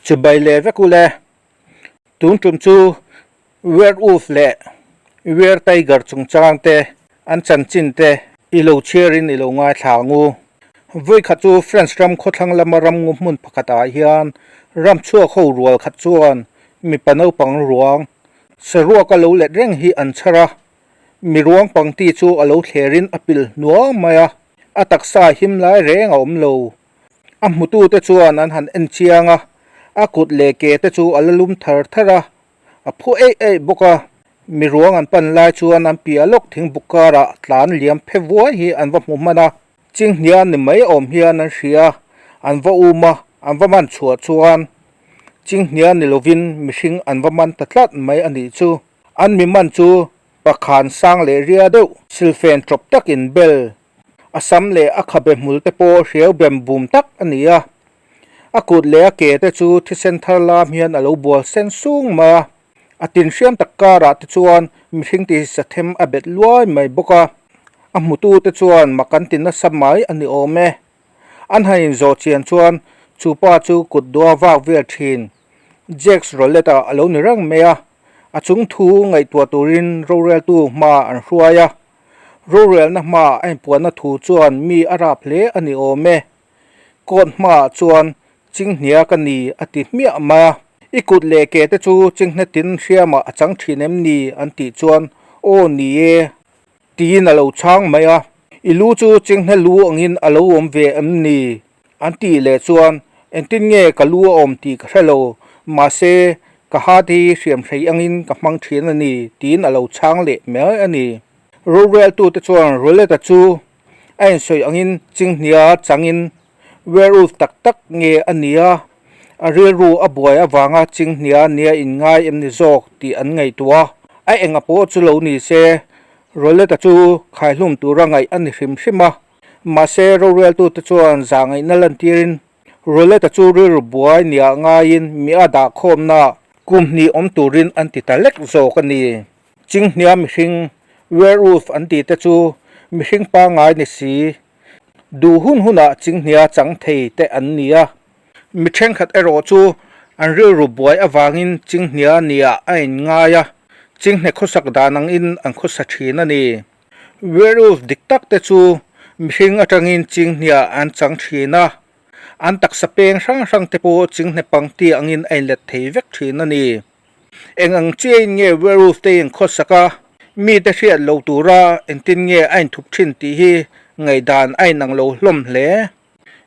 Chibai leh vek ule. Tun tum chu Werewolf leh Weretiger chungchang te an chanchin te i lo chhiarin i lo ngaithla ang u. Vawikhat chu France ram khawthlang lama ramngu hmun pakhatah hian ramchhuak ho rual khat chuan mipa naupang ruang saruak a lo let reng hi an chhar a, mi ruang pangti chu a lo thlerin a pil hnuang mai a, a taksa him lai reng a awm lo. A hmutute chuan an han en chiang a, a kut leh ke te chu a la lum thar thar a, a phu eih eih bawk a. Mi ruang an pan lai chuan an piah lawk thingbuk karah tlan liam phe vuai hi an va hmu hman a, chinghnia ni mai awm hian an hria, an va um a, an va man chhuah chuan chinghnia ni lovin mihring an va man ta tlat mai a nih chu. An mi man chu pakhan sang leh ria deuh silfen tawp takin bel A sam leh a khabe hmul te pawh hriau bem bum tak a ni a, a kut leh a ke te chu thisen thar lam hian a lo bual sen sung mai a, a tin hriam tak karah te chuan mihring ti sa them a bet luai mai bawk a, a hmutu te chuan mak an ti nasa mai a ni awm e. An han inzawh chian chuan chu pa chu kut dua vak vel thin Jacques Rollet-a a lo ni reng mai a, a chung thu ngaihtuah turin roreltu hma an hruai a. Rorelna hmaah a inpuanna thu chuan mi a rap hle a ni awm e. Court hmaah chuan Chinghnia ka ni a ti hmiah mai a. I kut leh ke te chu Chinghne tin hriamah a chang thin em ni? an tih chuan Aw ni e tiin a lo chhang mai a. I lu chu Chinghne lu angin a lo awm ve em ni? An tih leh chuan, Engtin nge ka lu a awm tih ka hre lo, mahse, ka hat hi hriam hrei angin ka hmang thin a ni, tiin a lo chhang leh mai a ni. Roreltute chuan Roulette-a chu a insawi angin chinghnia changin werewolf tak tak nge a ni a, a rilru a buai avanga chinghnia nia inngai em ni zawk tih an ngaihtuah a. A enga pawh chu lo ni se, Roulette-a chu khaihlum tura ngaih a ni hrim hrim a. Mahse, roreltute chuan zahngaihna lantirin Roulette-a chu rilru buai nia ngaiin mi a dahkhawmna kum hnih awm turin an ti ta lek zawk a ni. Chinghnia mihring, werewolf an tih te chu mihring pangngai ni si, duh hun hunah chinghnia chang thei te an ni a. Mi thenkhat erawh chu an rilru buai avangin chinghnia nia a inngai a, chinghne khawsak dan angin an khawsa thin a ni. Werewolf dik tak te chu mihring atangin chinghnia an chang thin a, an taksa peng hrang hrang te pawh chinghne pangti angin a inlet thei vek thin a ni. Eng ang chiahin nge werewolf te inkhawsak a, mite hriat lo tura engtin nge a inthup thin tih hi ngaihdan a inang lo hlawm hle.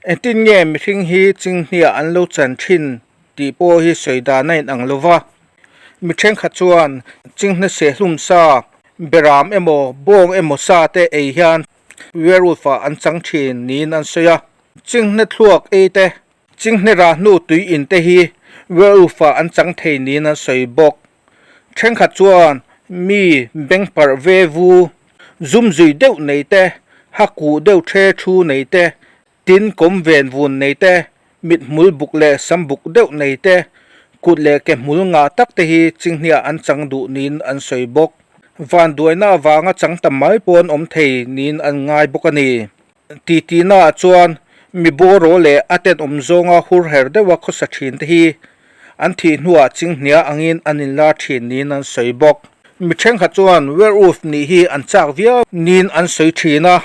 Engtin nge mihring hi chinghnia an lo chan thin tih pawh hi sawi dan a inang lo va. Mi thenkhat chuan chinghne sehlum sa, beram emaw bawng emaw sa te ei hian werewolf-ah an chang thin niin an sawi a. Chinghne thluak ei te, chinghne rah hnu tui in te hi werewolf-ah an chang thei niin an sawi bawk. Thenkhat chuan mi bengparh ve vu, zum zui deuh nei te, ha kuh deuh the thu nei te, tin kawm ven vun nei te, mit hmul buk leh sam buk deuh nei te, kut leh ke hmul ngah tak te hi chinghniah an chang duh niin an sawi bawk. Vanduaina avanga chang tam mai pawh an awm thei niin an ngai bawk a ni. Titinaah chuan mi bawraw leh a tenawm zawnga hur her deuha khawsa thin te hi an thih hnuah chinghnia angin an inlar thin niin an sawi bawk. Mi thenkhat chuan werewolf nih hi an chak viau niin an sawi thin a,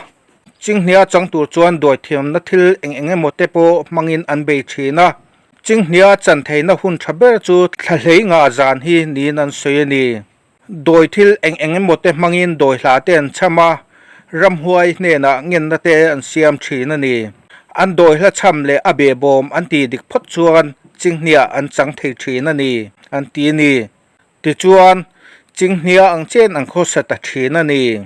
chinghnia chang tur chuan duaithiamna thil eng eng emaw te pawh hmangin an bei thin a, chinghnia chan theihna hun tha ber chu thla hlei ngah zan hi niin an sawi a ni. Dawi thil eng eng emaw te hmangin dawi hla te an chham a, ramhuai hnenah ngenna te an siam thin a ni. An dawi hla chham leh a behbawm an tih dik phawt chuan chinghniah an chang thei thin a ni, an ti a ni. Tichuan, chinghnia ang chen an khawsa ta thin a ni.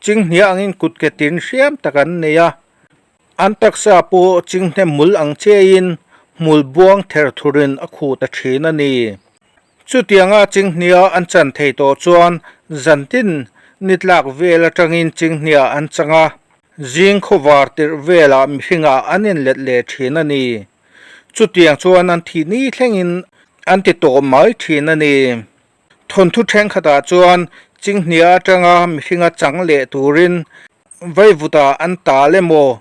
Chinghnia angin kut ke tin hriam tak an nei a, an taksa pawh chinghne hmul ang chiahin hmul buang ther thurin a khuh ta thin a ni. Chutianga chinghnia an chan thei tawh chuan zantin ni tlak vel atangin chinghnia an chang a, zing khawvar tirh velah mihringah an inlet leh thin a ni. Chutiang chuan an thih ni thlengin an ti tawh mai thin a ni. Thawnthu thenkhatah chuan chinghnia atanga mihringa chang leh turin vaivutah an tal emaw,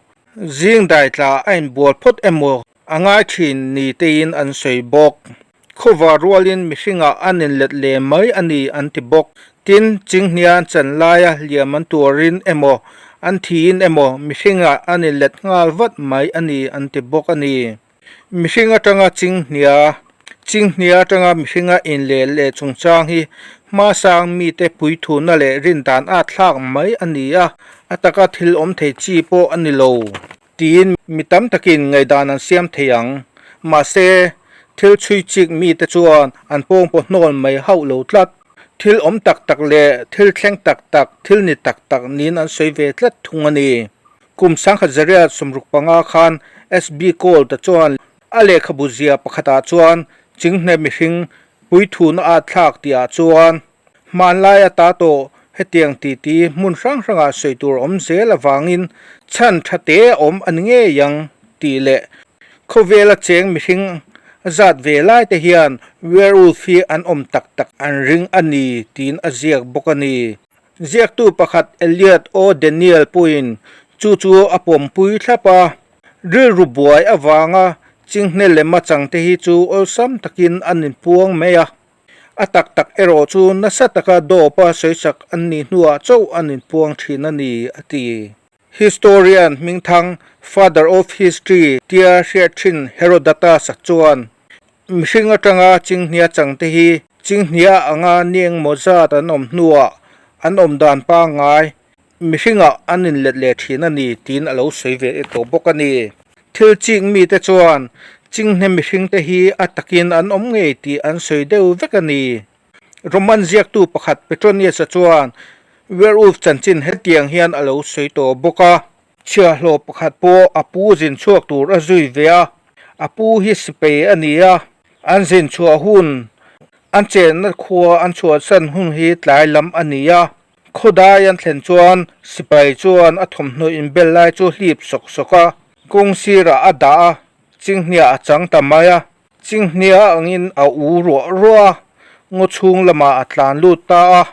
zing daitla a inbual phawt emaw, a ngai thin ni tein an sawi bawk. Khawvar rualin mihringah an inlet leh mai a ni an ti bawk. Tin, chinghnia an chan laia hliam an tuarin emaw, an thiin emaw mihringah an inlet nghal vat mai a ni an ti bawk a ni. Mihring atanga chinghnia, chinghnia atanga mihringa inleh leh chungchang hi hmasang mite puithuna leh rindan a thlak mai a ni a, a taka thil awm thei chi pawh a ni lo. Tiin mi tam takin ngaihdan an siam thei ang. Mahse, thil chhui chik mite chuan an pawngpaw hnawl mai hauh lo tlat. Thil awm tak tak leh thil thleng tak tak, thil ni tak tak niin an sawi ve tlat thung a ni. Kum sangkhat zariat 65 khan SB Gold-a chuan a lehkhabu zia pakhatah chuan Chinghne mihring puithuna at thlak tihah chuan hmanlai ata tawh hetiang titi hmun hrang hrangah sawi tur awm zel avangin chhan tha te a awm a ni ngei ang tih leh khawvela cheng mihring zat ve lai te hian werewolf hi an awm tak tak an ring a ni tiin a ziak bawk a ni. Ziaktu pakhat Elliot O. Daniel pawhin chu chu a pawmpui thlap a, rilru buai avanga chinghne lema changte hi chu awlsam takin an inpuang mai a. A tak tak erawh chu nasa taka dawpa sawisak an nih hnuah chauh an inpuang thin a ni, a ti. Historian hmingthang Father of History tia hriat thin Herodotus-a chuan, Mihring atanga chinghnia changte hi chinghnia anga ni engmaw zat an awm hnuah an awm dan pangngai mihringah an inlet leh thin a ni tiin a lo sawi ve tawh bawk a ni. Thil chik mite chuan chinghne mihringte hi a takin an awm ngei tih an sawi deuh vek a ni. Roman ziaktu pakhat Petronius-a chuan werewolf chanchin hetiang hian a lo sawi tawh bawk a. Chhiahhlawh pakhat pawh a pu zin chhuak tur a zui ve a, a pu hi sipei a ni a, an zin chhuah hun an chenna khua an chhuahsan hun hi tlai lam a ni a. Khawdai an thlen chuan sipai chuan a thawmhnaw inbel lai chu hlip sawk sawk a, kawng sirah a dah a, chinghnia a chang ta mai a, chinghnia angin a u ruah ruah a, ngaw chhung lamah a tlan lut ta a.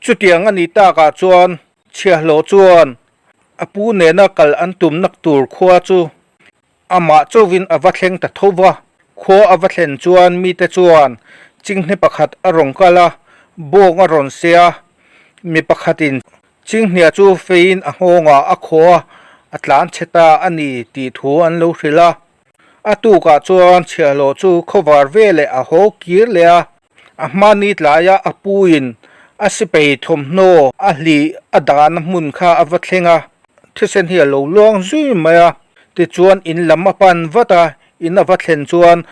Chutiang a nih takah chuan chhiahhlawh chuan a pu nena kal an tumnak tur khua chu Amah chauhin a va thleng ta tho va, khua a va thlen chuan mite chuan chinghne pakhat a rawn kal a, bawng a rawn se a, mi pakhatin chinghnia chu feiin a nghawngah a khaw a, a tlan chhe ta a ni tih thu an lo hrilh a. A tukah chuan chhiahhlawh chu khawvar veleh a haw kir leh a, A hmani tlaia a puin a sipei thawmhnaw a hlih a dahna hmun kha a va thleng a, thisen hi a lo luang zui mai a. Tichuan in lam a pan vat a, in a va thlen chuan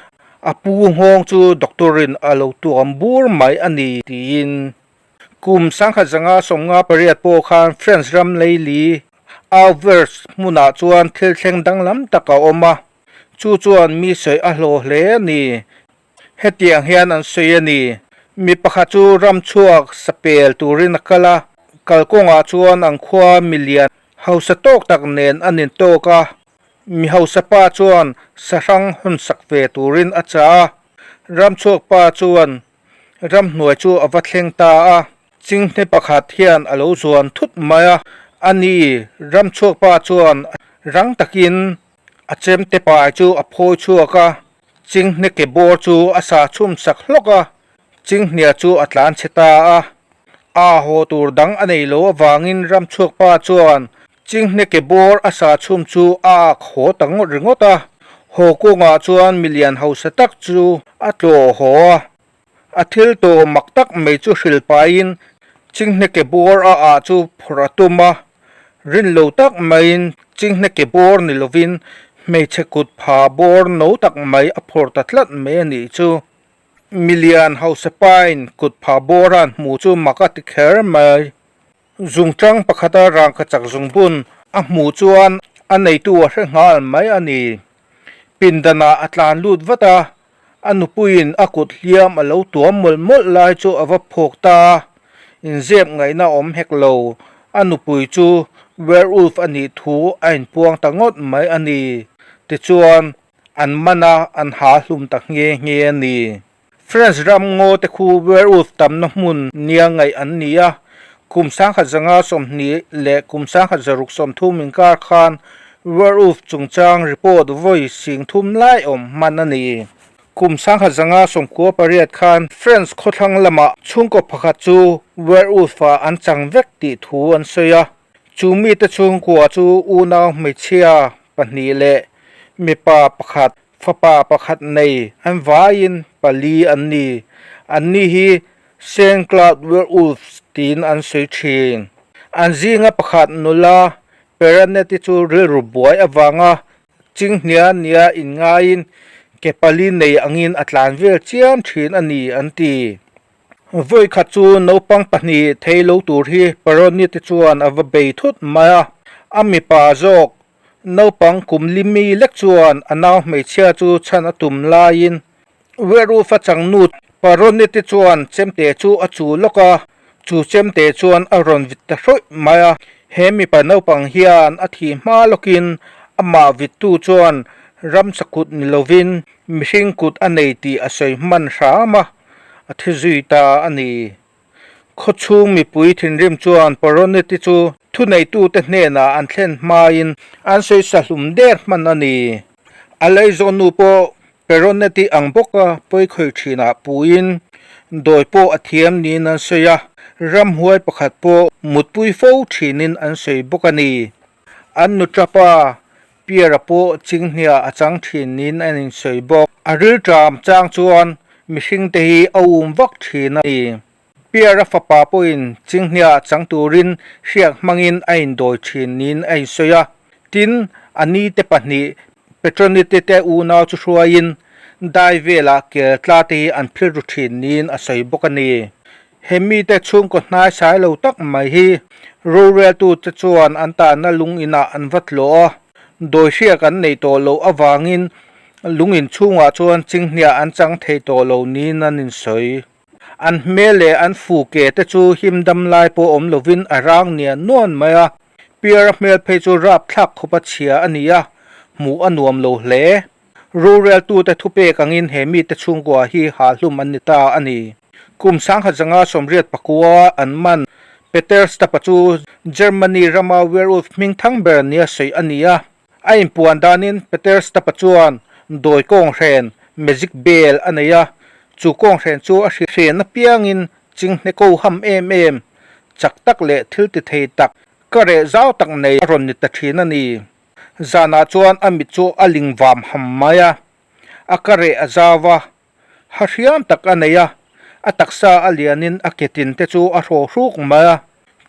a pu nghawng chu doctor in a lo tuam bur mai a ni tiin kum 1958 pawh khan France ram leili Auvers hmunah chuan thil thleng danglam tak a awm a, chu chuan mi sawi a hlawh hle a ni. Hetiang hian an sawi a ni. Mi pakhat chu ram chhuak sapel turin a kal a, kalkawngah chuan an khua milian hausa tawk tak nen an intawk a. Mi hausa pa chuan sahrang hawnsak ve turin a chah a, ram chhuak pa chuan ramhnuai chu a va thleng ta a. Chinghne pakhat hian a lo zuan thut mai a, a ni, ram chhuak pa chuan rang takin A chemte pai chu a phawi chhuak a, chinghne ke bawr chu a sa chhum sak hlawk a, chinghnia chu a tlan chhe ta a. A haw tur dang a nei lo avangin ramchhuak pa chuan chinghne ke bawr a sa chhum chu a ak haw ta ngawt ringawt a. Haw kawngah chuan milian hausa tak chu a tlawh haw a. A thil tawh mak tak mai chu hrilh pahin chinghne ke bawr a ah chu phawrh a tum a, rin lo tak maiin chinghne ke bawr ni lovin hmeichhe kut pha bawr no tak mai a phawrh ta tlat mai a nih chu. Milian hausa pain kut pha bawr a han hmuh chu mak a ti kher mai. Zungchang pakhata rangkachak zungbun a hmuh chuan a neitu a hre nghal mai a ni. Pindanah a tlan lut vat a, A nupuiin a kut hliam a lo tuam mawlh mawlh lai chu a va phawk ta a, inzep ngaihna awm hek lo. A nupui chu werewolf a nih thu a inpuang ta ngawt mai a ni. Tichuan, an man a, an ha hlum ta nghe nghe a ni. France ram ngaw te khu werewolf tamna hmun nia ngaih an ni a, kum 1920 leh kum 1630 inkar khan. Werewolf chungchang report vawi 30,000 lai awm hman a ni. Kum 1998 khan France khawthlang lamah chhungkaw pakhat chu werewolf-ah an chang vek tih thu an sawi a. Chu mite chhungkua chu unau hmeichhia pahnih leh mipa pakhat, fapa pakhat nei an vaiin pali an ni. Anni hi Saint Cloud Werewolves tiin an sawi thin. An zinga pakhat nula Peraneti chu rilru buai avanga Chinghnia nia inngaiin ke pali nei angin a tlan vel chiam thin a ni an ti. Vawi khat chu naupang pahnih thei lo tur hi Peronite chuan a va bei thut mai a, a mipa zawk naupang kum limi lek chuan a nau hmeichhia chu chhan a tum laiin Werewolf a changnu Peronite chuan chemte chu a chu lawk a, chu chemte chuan a rawn vit ta hrawih mai a. He mipa naupang hian a thih hma lawkin amah vittu chuan ramsa kut ni lovin mihring kut a nei tih a sawi hman hram a, a thi zui ta a ni. Khawchhung mipui thinrim chuan Peronite chu thuneitute hnenah an thlen hmain an sawisa hlum der hman a ni. A leizawnnu pawh Peroneti ang bawka pawikhawih thinah puiin dawi pawh a thiam niin an sawi a, ramhuai pakhat pawh mutpui fo thinin an sawi bawk a ni. An nuṭapa Pierre-a pawh chinghnia a chang thin niin an insawi bawk. A rilṭam chang chuan mihringte hi a um vak thin a ni. Pierre-a fapa pawhin chinghnia chang turin hriak hmangin a indawi thin niin a insawi a. Tin, a nite pahnih Petronite te unau chu hruaiin dai velah kel tla te hi an phil ru thin niin a sawi bawk a ni. He mite chhungkaw hnai sai lo tak mai hi roreltute chuan an tahna lung inah an va tlawh a, dawi hriak an neih tawh loh avangin lung in chhungah chuan chinghnia an chang thei tawh lo niin an insawi. An hmel leh an fu ke te chu him dam lai pawh awm lovin a rang nian nuan mai a, Pierre-a hmel phei chu rapthlak khawpa chhia a ni a, hmuh a nuam lo hle. Roreltute thupek angin he mite chhungkua hi hahlum an ni ta a ni. Kum 1989 an man Peter Stapa chu Germany rama werewolf hmingthang ber nia sawi a ni a. A inpuan danin Peter Stapa chuan dawi kawnghren, magic bell, a nei a, chu kawnghren chu a hren apiangin chinghne ko ham em em, chak tak leh thil ti thei tak, ka reh zau tak nei a rawn ni ta thin a ni. Zanah chuan a mit chu a ling vam ham mai a, a ka reh a zau a, ha hriam tak a nei a, a taksa a lianin a ketin te chu a hraw hruk mai a,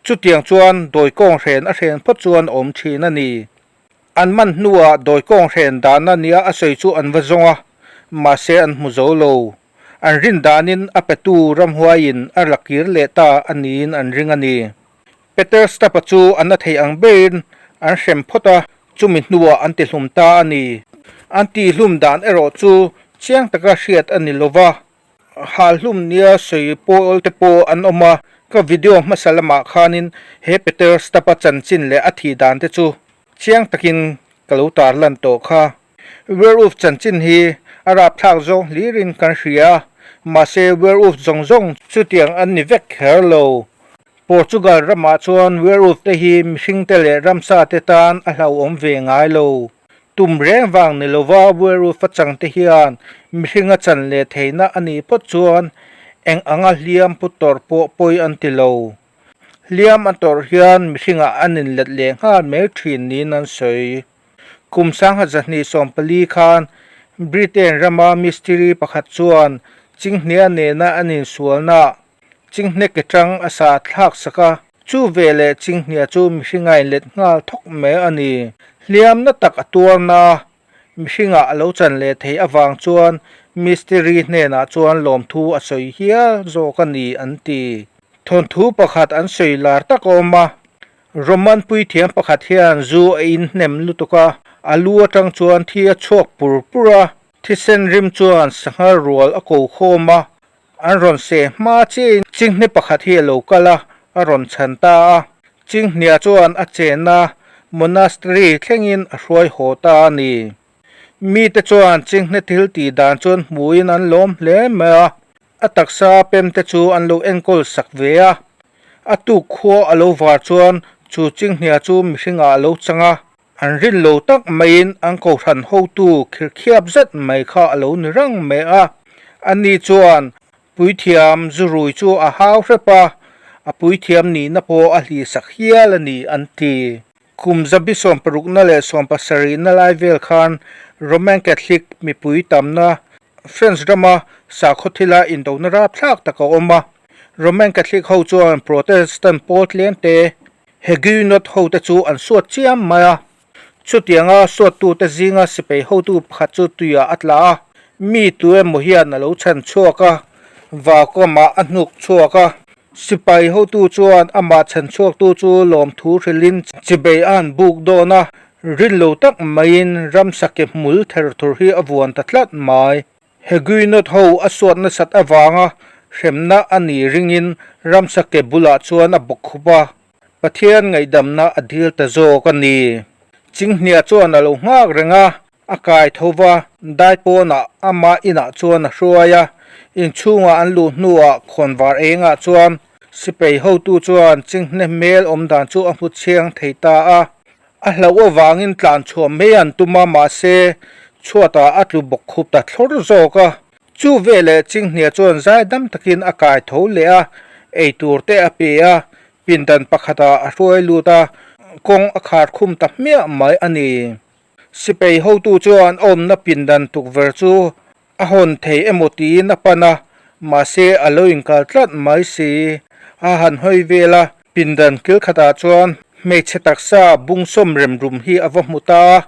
chutiang chuan dawi kawnghren a hren phawt chuan a awm thin a ni. An man hnuah dawi kawnghren dahna nia a sawi chu an va zawng a, mahse an hmu zo lo. An rin danin a petu ramhuaiin a la kir leh ta a niin an ring a ni. Peter Stapa chu an la thei ang berin an hrem phawt a, chumi hnuah an tihlum ta a ni. An tihlum dan erawh chu chiang taka hriat a ni lo va, halhlum nia sawi pawl te pawh an awm a, ka video hmasa lamah khanin he Peter Stapa chanchin leh a thih dan te chu chiang takin ka lo tarlan tawh kha. Werewolf chanchin hi a rapthlak zawng hlirin kan hria a, mahse werewolf zawng zawng chutiang an ni vek kher lo. Portugal ramah chuan werewolf te hi mihring te leh ramsa te tan a hlauhawm ve ngai lo. Tum reng vang ni lova werewolf a chang te hian mihring a chan leh theihna a nih phawt chuan eng anga hliam pu tawrh pawh pawi an ti lo. Hliam a tawrh hian mihringah an inlet leh nghal mai thin niin an sawi. Kum 2014 khan Britain rama mistiri pakhat chuan chinghnia nena an insualnaah Chinghne ke tang a sa thlak sak a, chu veleh chinghnia chu mihringa inlet nghal thawk mai a ni. Hliamna tak a tuarna a, mihringah a lo chan leh theih avang chuan mistiri hnenah chuan lawmthu a sawi hial zawk a ni an ti. Thawnthu pakhat an sawi lar tak a awm a, Roman puithiam pakhat hian zu a inhnem lutuk a, a lu atang chuan thi a chhuak pur pur a, thisen rim chuan sanghal rual a ko khawm a, An rawn seh hma chiahin chinghne pakhat hi a lo kal a, a rawn chhan ta a. Chinghnia chuan a chenna monastery thlengin a hruai haw ta a ni. Mite chuan chinghne thil tih dan chuan hmuhin an lawm hle mai a, a taksa pemte chu an lo enkawl sak ve a. A tuk khua a lo var chuan chu chinghnia chu mihringah a lo chang a. An rin lo tak maiin an kohhran hotu khirkhiap zet mai kha a lo ni reng mai a. Ani chuan puithiam zurui chu a hau hrep a, a puithiam nihna pawh a hlihsak hial a ni an ti. Kum zabi sawmparukna leh sawmpasarihna lai vel khan Roman Catholic mipui tamna French rama sakhaw thila indona rapthlak tak a awm a. Roman Catholic ho chuan Protestant pawl tlemte Huguenot hote chu an suat chiam mai a. Chutianga suattute zinga sipai hotu pakhat chu tuiah a tla a, mi tu emaw hian a lo chhan chhuak a, vacuum-ah a hnuk chhuak a. Sipai hotu chuan amah chhan chhuaktu chu lawmthu hrilhin chibei a han buk dawn a, rin lo tak maiin ramsa ke hmul ther thur hi a vuan ta tlat mai. Huguenot ho a suat nasat avanga hremna a nih ringin ramsa ke bulah chuan a bawk khup a, Pathian ngaihdamna a dil ta zawk a ni. Chinghnia chuan a lo nghak reng a, a kai tho va, dai pawnah ama inah chuan a hruai a, inchhungah an luh hnuah khawnvar engah chuan sipai hotu chuan chinghne hmel awmdan chu a hmu chhiang thei ta a. A hlauh avangin tlan chhuah mai an tum a, mahse, chhuatah a tlu bawk khup ta thlawr zawk a. Chu veleh Chinghnia chuan zaidam takin a kai tho leh a, eitur te a pe a, pindan pakhatah a hruai lut a, kawng a khar khum ta hmiah mai a ni. Sipai hotu chuan a awmna pindan tukverh chu A hawn thei emaw tiin a pan a, mahse a lo inkal tlat mai si. A han hawi vel a, pindan kil khatah chuan hmeichhe taksa bung sawm rem rum hi a va hmu ta a.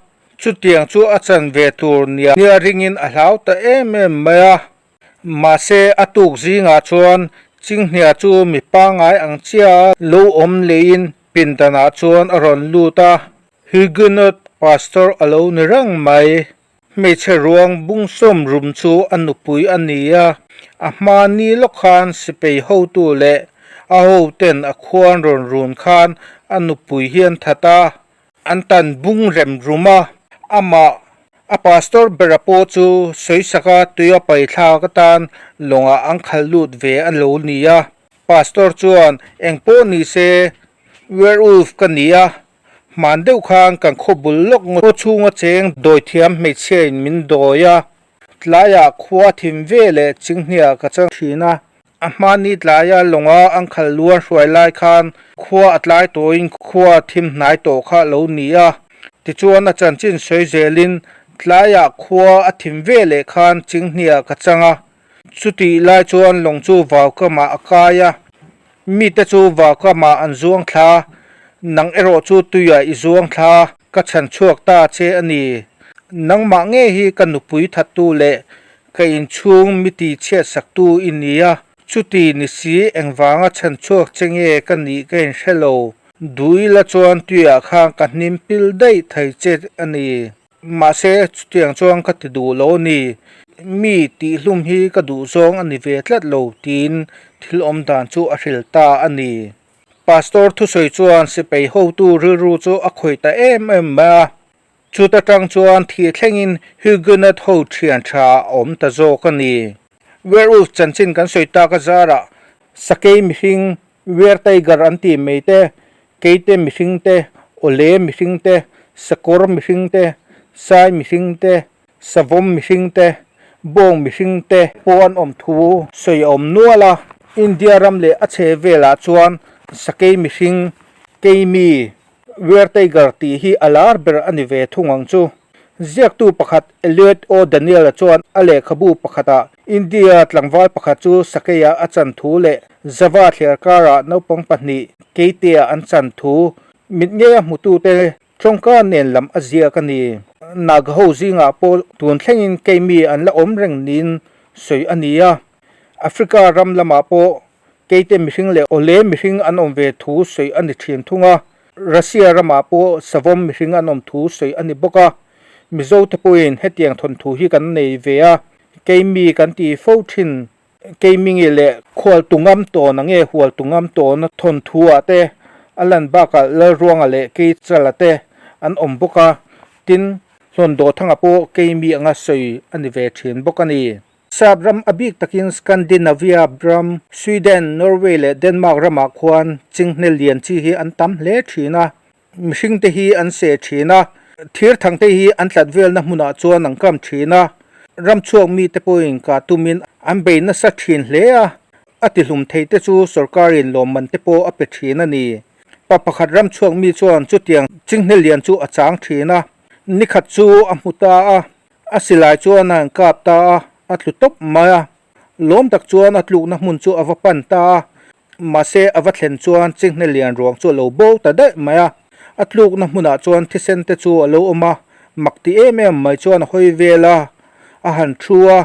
Chutiang chu a chan ve tur nia nia ringin a hlau ta em em mai a. Mahse a tuk zingah chuan Chinghnia chu mi pangngai ang chiah lo awm leiin pindanah chuan a rawn lut a, Huguenot pastor a lo ni reng mai. Hmeichhe ruang bung sawm rum chu a nupui a ni a, a hma ni lawk khan sipai hotu leh a hoten a khuan rawn run khan a nupui hian that a, an tan bung rem rum a, amah a pastor bera pawh chu sawisaka tuia paithlak atan lawngah an khalh lut ve a lo ni a, pastor chuan engpawh ni se werewolf ka ni a, Hman deuh khan kan khaw bul lawk ngaw chhunga cheng dawithiam hmeichhia in min dawi a, tlaiah khua thim ve leh chinghniah ka chang thin a. A hmani tlaia lawnga an khal luan hruai lai khan khua a tlai tawhin khua thim hnai tawh kha a lo ni a. Tichuan a chanchin sawi zelin tlaiah khua a thim ve leh khan chinghniah ka chang a. Chutih lai chuan lawng chu vaukamah a kai a, mite chu vaukamah an zuang thla, nang erawh chu tuiah i zuang thla, ka chhan chhuak ta che a ni. Nangmah ngei hi ka nupui thattu leh ka inchhung mi ti chhiatsaktu i ni a, chuti ni si engvanga chhan chhuak che nge ka nih ka inhre lo, duhila chuan tuiah khan ka hnim pil daih thei che a ni. Mahse, chutiang chuan ka ti duh lo a ni. Mi tihhlum hi ka duh zawng a ni ve tlat lo, tiin thil awm dan chu a hril ta a ni. Pastor thusawi chuan sipai hotu rilru chu a khawih ta em em mai a. Chuta tang chuan thih thlengin Huguenot ho thian tha a awm ta zawk a ni. Werewolf chanchin kan sawi tak a zarah sakei mihring Wertiger an tih mai te, keite mihring te, awle mihring te, sakawr mihring te, sai mihring te, savawm mihring te, bawng mihring te pawh an awm thu sawi a awm nual a. India ram leh a chhe velah chuan sakei mihring, keimi, Wertiger tih hi a lar ber a ni ve thung ang chu. Ziaktu pakhat Elliot O. Daniel-a chuan a lehkhabu pakhatah India tlangval pakhat chu Sakeia a chan thu leh Java thliar karah naupang pahnih Keitea an chan thu mit ngei a hmutute tawngka nen lam a ziak a ni. Naga ho zingah pawh tun thlengin keimi an la awm reng niin sawi a ni a. Africa ram lamah pawh Keite mihring leh awle mihring an awm ve thu sawi a ni thin thung a, Russia ramah pawh savawm mihring an awm thu sawi a ni bawk a. Mizote pawhin hetiang thawnthu hi kan nei ve a, keimi kan ti fo thin. Keimingi leh Khualtungam tawna nge Hualtungam tawna thawnthu ah te a lan bakah Lalruanga leh Keichala te an awm bawk a, tin, Hlawndawhthanga pawh keimi anga sawi a ni ve thin bawk a ni. Sap ram a bik takin Scandinavia ram, Sweden, Norway leh Denmark ramah khuan chinghne lian chi hi an tam hle thin a, mihringte hi an seh thin a. Thir thangte hi an tlat velna hmunah chuan an kam thin a, ramchhuak mite pawhin kah tumin an bei nasa thin hle a, a tihlum theite chu sorkarin lawmman te pawh a pe thin a ni. Pa pakhat ramchhuak mi chuan chutiang chinghne lian chu a chang thin a, nikhat chu a hmu ta a, a silai chuan a han kap ta a, a tlu tawp mai a. Lawm tak chuan a tlukna hmun chu a va pan ta a, mahse a va thlen chuan chinghne lian ruang chu a lo bo ta daih mai a. A tlukna hmunah chuan thisen te chu a lo awm a, mak ti em em mai chuan a hawi vel a, a han thu a,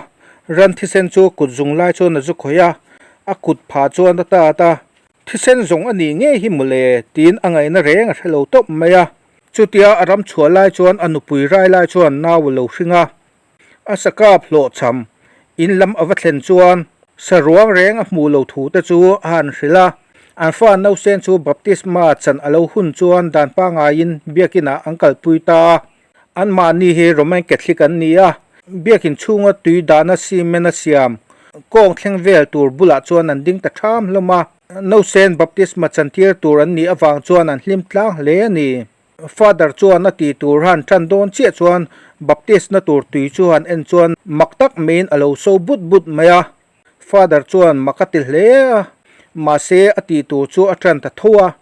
ran thisen chu kut zung lai chuan a zu khawih a, a kut phah chuan a tat a, thisen zawng a nih ngei hi mawle tiin a ngaihna reng a hre lo tawp mai a. Chutia a ram chhuah lai chuan a nupui rai lai chuan nau a lo hring a. A sakap hlawhchham in lam a va thlen chuan saruang reng a hmuh lo thu te chu a han hrilh a. An fa nausen chu baptisma chan a lo hun chuan dan pangaiin biakinah an kalpui ta a. Anmahni hi Roman Catholic an ni a, biakin chhunga tui dahna cement a siam kawng thleng vel tur bulah chuan an ding ta ṭham hlawm a. Nausen baptisma chantir tur an nih avang chuan an hlim tlang hle a ni. Father chuan a tih tur han tan dawn chiah chuan Baptist na tur tui chu han en chuan mak tak maiin a lo so but but mai a. Father chuan mak a ti hle a, mahse a tih tur chu a tan ta tho a,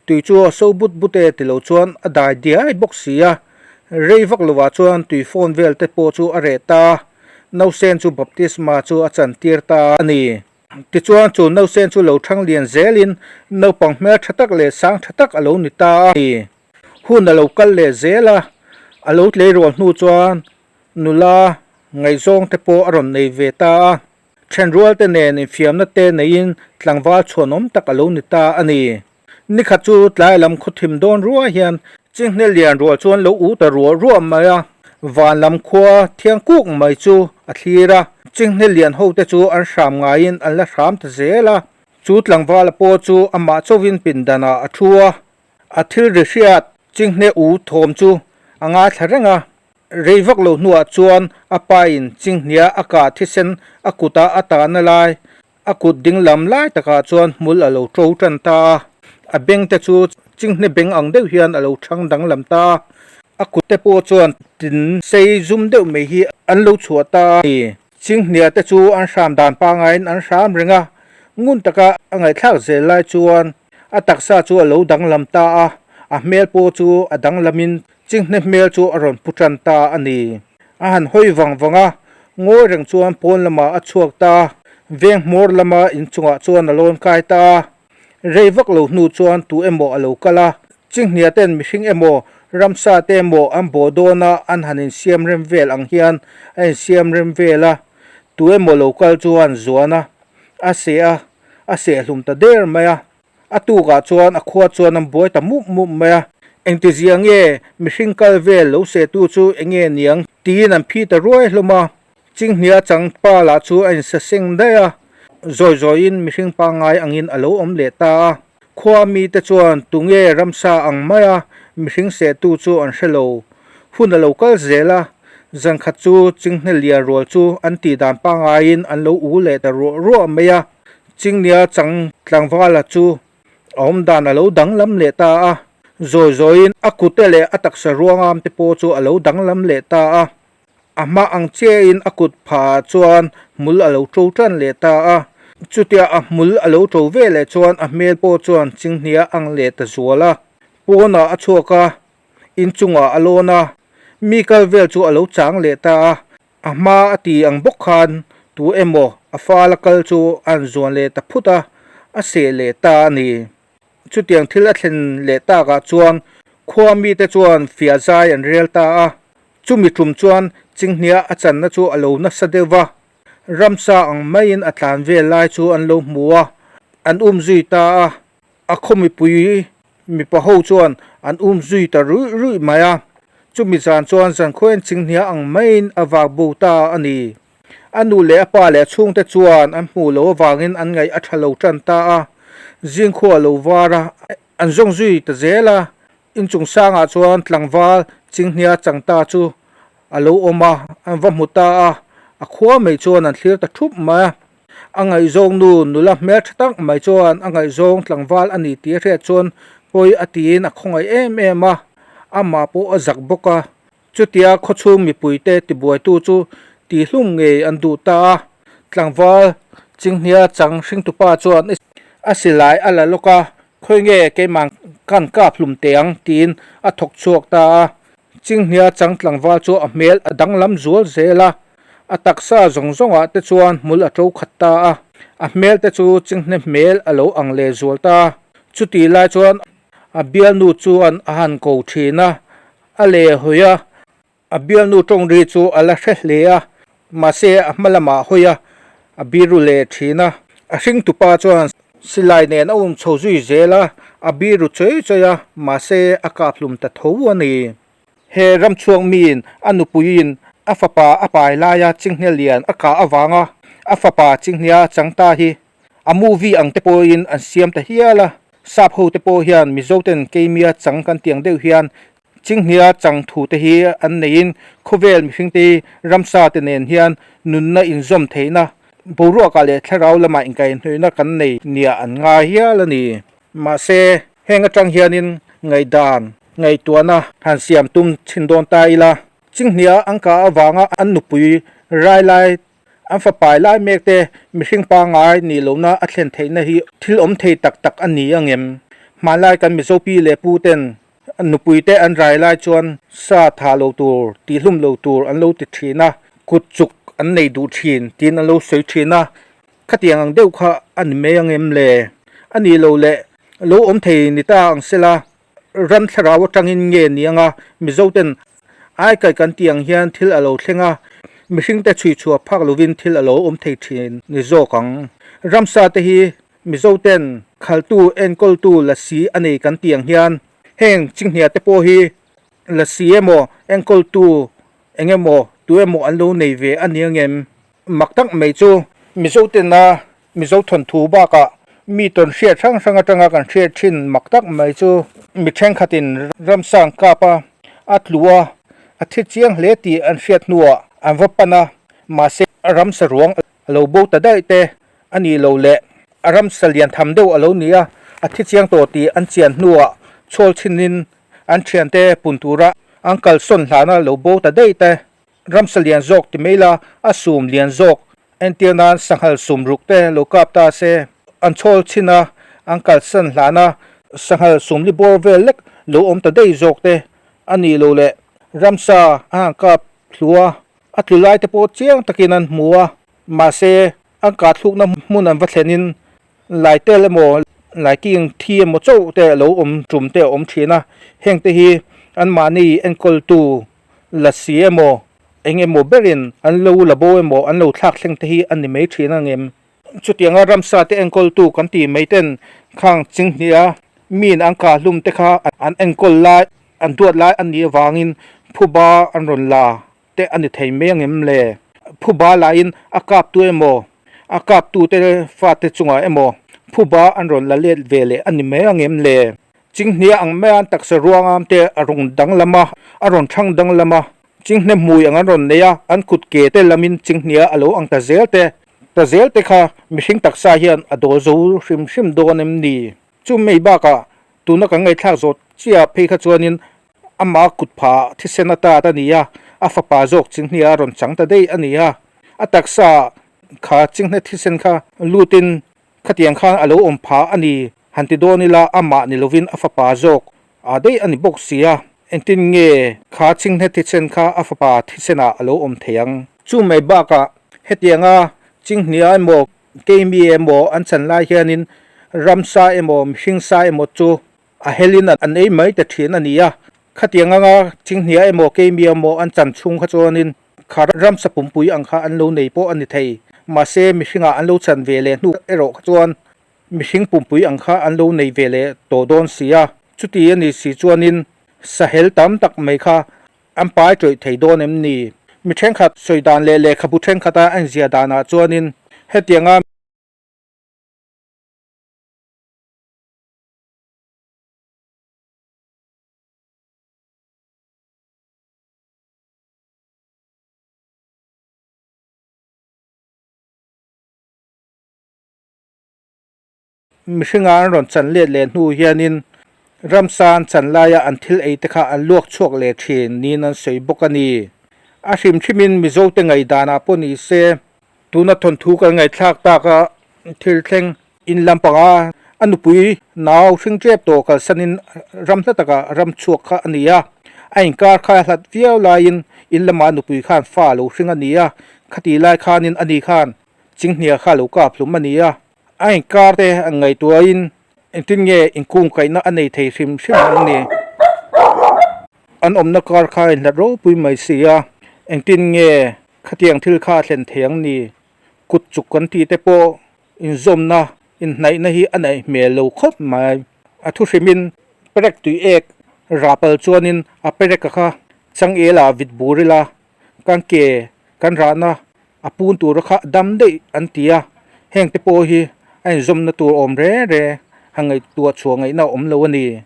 tui chu a so but but e ti lo chuan a dai diai bawk si a. Rei vak lovah chuan tui phone vel te pawh chu a reh ta a, nausen chu baptisma chu a chantir ta a ni. Tichuan chu nausen chu lo thang lian zelin naupang hmel tha tak leh sang tha tak a lo ni ta a ni. Hun a lo kal leh zel a, a lo tleirual hnu chuan nula ngaihzawng te pawh a rawn nei ve ta a. Thenrual te nen infiamna te neiin tlangval chhuanawm tak a lo ni ta a ni. Nikhat chu tlai lam khawthim dawn ruai hian chinghne lian rual chuan lo u ta ruah ruah mai a, van lam khua thiang kuk mai chu a thlir a, chinghne lian ho te chu an hram ngaiin an la hram ta zel a, chu tlangvala pawh chu amah chauhin pindanah a thu a, a thil ri hriat chinghne u thawm chu a ngaithla reng a, rei vak lo hnuah chuan a pain chinghnia a kah thisen a kuta a tahna lai A kut ding lam lai takah chuan hmul a lo to tan ta a, a beng te chu chinghne beng ang deuh hian a lo chhang danglam ta a, a kut te pawh chuan tin sei zum deuh mai hi an lo chhuah ta a ni. Chinghnia te chu an hram dan pangaiin an hram reng a, ngun taka a ngaihthlak zel lai chuan a taksa chu a lo danglam ta a, a hmel pawh chu a danglamin chinghne hmel chu a rawn pu tan ta a ni. A han hawi vang vang a, ngawi reng chuan pawn lamah a chhuak ta a, veng hmawr lama inchungah chuan a lawn kai ta a. Rei vak lo hnu chuan tu emaw a lo kal a, chinghnia ten mihring emaw ramsa te emaw an bawh dawn a an han insiam rem vel ang hian a insiam rem vel a, tu emaw lo kal chu a han zuan a, a seh a, a seh hlum ta der mai a. A tukah chuan a khua chuan an buai ta mup mup mai a, engtizia nge mihring kal vel lo sehtu chu enge niang tiin an phi ta ruai hlawm a, Chinghnia chang pa lah chu a insa seng daih a, zawi zawiin mihring pangngai angin a lo awm leh ta a, khua mite chuan tunge ramsa ang maia mihring sehtu chu an hre lo. Hun a lo kal zel a, zankhat chu Chinghne lian rual chu an tih dan pangngaiin an lo u leh ta ruah ruah mai a, Chingnia chang tlangvala chu a awm dan a lo danglam leh ta a, zawi zawiin a kute leh a taksa ruangam te pawh chu a lo danglam leh ta a, a hma ang chiahin a kut phah ah chuan hmul a lo to tan leh ta a, chutia a hmul a lo to ve leh chuan a hmel pawh chuan Chinghnia ang leh ta zual a, pawnah a chhuak a, inchungah a lawn a, mi kal vel chu a lo chang leh ta a. A hma a ti ang bawk khan tu emaw a fala kal chu a han zuan leh ta phut a, a seh leh ta a ni. Chutiang thil a thlen leh takah chuan khua mite chuan fiah zai an rel ta a, chumi tum chuan Chinghnia a channa chu a lo nasa deuh va, ramsa ang maiin a tlan vel lai chu an lo hmu a, an um zui ta a. A khaw mipui mipa ho chuan an um zui ta ruih ruih mai a, chumi zan chuan zankhawian chinghnia ang maiin a vak bo ta a ni. A nu leh a pa leh a chhungte chuan an hmuh loh avangin an ngaih a tha lo tan ta a, zingkhua a lo var a, an zawng zui ta zel a, inchung sangah chuan tlangval chinghnia chang ta chu a lo awm a, an va hmu ta a, a khua mai chuan an thlir ta thup mai a. A ngaihzawng nu nula hmel tha tak mai chuan a ngaihzawng tlangval a ni tih a hriat chuan pawi a tiin a khawngaih em em a. Amah pawh a zak bawk a, chutia khawchhung mipuite tibuaitu chu tihlum ngei an duh ta a. Tlangval Chinghnia chang hringtupa chuan a silai a la lawk a, Khawi nge keimah kan kap hlum teh ang tiin a thawk chhuak ta a. Chinghnia chang tlangval chu a hmel a danglam zual zel a, a taksa zawng zawngah te chuan hmul a to khat ta a, a hmel te chu Chinghne hmel a lo ang leh zual ta. Chutih lai chuan A bialnu chuan a han ko thin a, a leh hawi a, a bialnu tawng ri chu a la hre hle a, mahse a hma lamah hawi a, a biru leh thin a. A hringtupa chuan silai nen a um chho zui zel a, a biru chawi chawi a, mahse a kap hlum ta tho a ni. He ramchhuak miin a nupuiin a fapa a pai laia chinghne lian a kah avanga a fapa chinghnia chang ta hi A movie ang te pawhin an siam ta hial a, sap ho te pawh hian Mizo ten keimia chang kan tih ang deuh hian Chinghnia chang thu te hi an neiin khawvel mihring te hi ramsa te nen hian nunna inzawm theihna boruakah leh thlarau lamah inkaihhnawihna kan nei nia an ngai hial a ni. Mahse, heng atang hianin ngaihdan ngaihtuahna han siam tum thin dawn ta ila, Chinghnia an kah avanga an nupui rai lai An fapai lai mek te mihring pangngai nih lohna a thlen theihna hi thil awm thei tak tak a ni ang em? Hmanlai kan Mizo pi leh pu ten nupui te an rai lai chuan sa tha lo tur, tihhlum lo tur an lo ti thin a, kut chuk an nei duh thin tiin an lo sawi thin a, khatiang ang deuh kha a ni mai ang em le? A nih loh leh lo awm thei ni ta ang sela ram thlarau atangin nge ni anga Mizo ten Aikai kan tih ang hian thil a lo thleng a, mihringte chhui chhuah phak lovin thil a lo awm thei thin ni zawk ang. Ramsa te hi Mizo ten khaltu enkawltu lasi a nei kan tih ang hian heng chinghnia te pawh hi lasi emaw enkawltu eng emaw tu emaw an lo nei ve a ni angem? Mak tak mai chu Mizo tena Mizo thawnthu bakah mi tawn hriat hrang hrang atanga kan hriat thin mak tak mai chu mi thenkhatin ramsa an kap a, a tlu a, a thi chiang hle tih an hriat hnuah an va pan a, mahse ramsa ruang a lo bo ta daih te a nih loh leh a ramsa lian tham deuh a lo ni a, a thi chiang tawh tih an chian hnuah chhawl chhinin an thiante pun tura an kalsawn hlana lo bo ta daih te. Ramsa lian zawk ti mai la, a sum lian zawk entir nan sanghal sum ruk te lo kap ta se, an chhawl chhin a, an kalsan hlan a, sanghal sum li bawr vel lek lo awm ta daih zawk te a nih loh leh ramsa a han kap thlu a, a tlu lai te pawh chiang takin an hmu a, mahse an kah thlukna hmun an va thlenin lai tel emaw lai king thi emaw chauh te a lo awm tum te a awm thin a, heng te hi anmahni enkawltu Lasi emaw, eng emaw berin an lo la bo emaw an lo thlak thleng te hi a ni mai thin ang em? Chutianga ramsa te enkawltu kan tih mai ten khang chinghnia miin an kah hlum te kha an enkawl lai, an duat lai a nih avangin phuba an rawn la te a ni thei mai ang em le? Phuba lahin a kaptu emaw, a kaptu te fate chungah emaw phuba an rawn la let ve leh a ni mai ang em le? Chinghnia ang mai an taksa ruangam te a rawn danglam a, a rawn thang danglam a, chinghne hmui ang an rawn nei a, an kut ke te lamin chinghnia a lo ang ta zel te, ta zel te kha mihring taksa hian a dawl zo hrim hrim dawn em ni? Chu mai bakah tuna kan ngaihthlak zawh chiah phei kha chuanin amah kut phah thisen a tat a ni a, a fapa zawk chinghnia a rawn chang ta daih a ni a, a taksa kha chinghne thisen kha lutin Khatiang khan a lo awm phah a ni, han ti dawn ila amah ni lovin a fapa zawk a daih a ni bawk si a, engtin nge kha chinghne thisen kha a fapa thisenah a lo awm thei ang? Chu mai bakah hetianga chinghnia emaw keimi emaw an chan lai hianin ramsa emaw mihring sa emaw chu a helin an ei mai ta thin a ni a, khatiang anga chinghnia emaw keimi emaw an chan chhung kha chuanin Kha ramsa pumpui ang kha an lo nei pawh a ni thei. Mahse, mihringah an lo chan ve leh hnu erawh kha chuan mihring pumpui ang kha an lo nei ve leh tawh dawn si a. Chuti a ni si chuanin sahel tam tak mai kha an pai tawih thei dawn em ni? Mi thenkhat sawi dan leh lehkhabu thenkhat a inziah danah chuanin hetianga. Mihringa an rawn chan let leh hnu hianin Ramsa an chan laia an thil ei te kha an luak chhuak leh thin niin an sawi bawk a ni. A hrim hrimin Mizote ngaihdanah pawh ni se, tuna thawnthu kan ngaihthlak taka thil thleng in lampanga a nupui nau hring tep tawh kalsanin ram hla takah ram chhuak kha a ni a, a inkar kha a hlat viau laiin in lama nupui khan fa a lo hring a ni a, khatih lai khanin ani khan chinghnia kha a lo kap hlum a ni a, a inkar te an ngaihtuahin Engtin nge inkungkaihna a nei thei hrim hrim ang ni? An awmna kar kha a inhlat ropui mai si a, engtin nge khatiang thil kha a thlen thei ang ni? Kut chuk kan tih te pawh inzawmna, inhnaihna hi a neih hmel lo khawp mai. A thu hrimin perek tui ek rapal chuanin a pereka kha changel-ah vit bur ila, kan ke kan rahna A pun tura kha dam daih an ti a, heng te pawh hi a inzawmna tur awm reng reng han ngaihtuah chhuah ngaihna a awm lo a ni.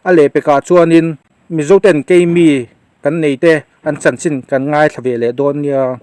A lehpekah chuanin Mizoten keimi kan nei te an chanchin kan ngaithla ve leh dawn nia.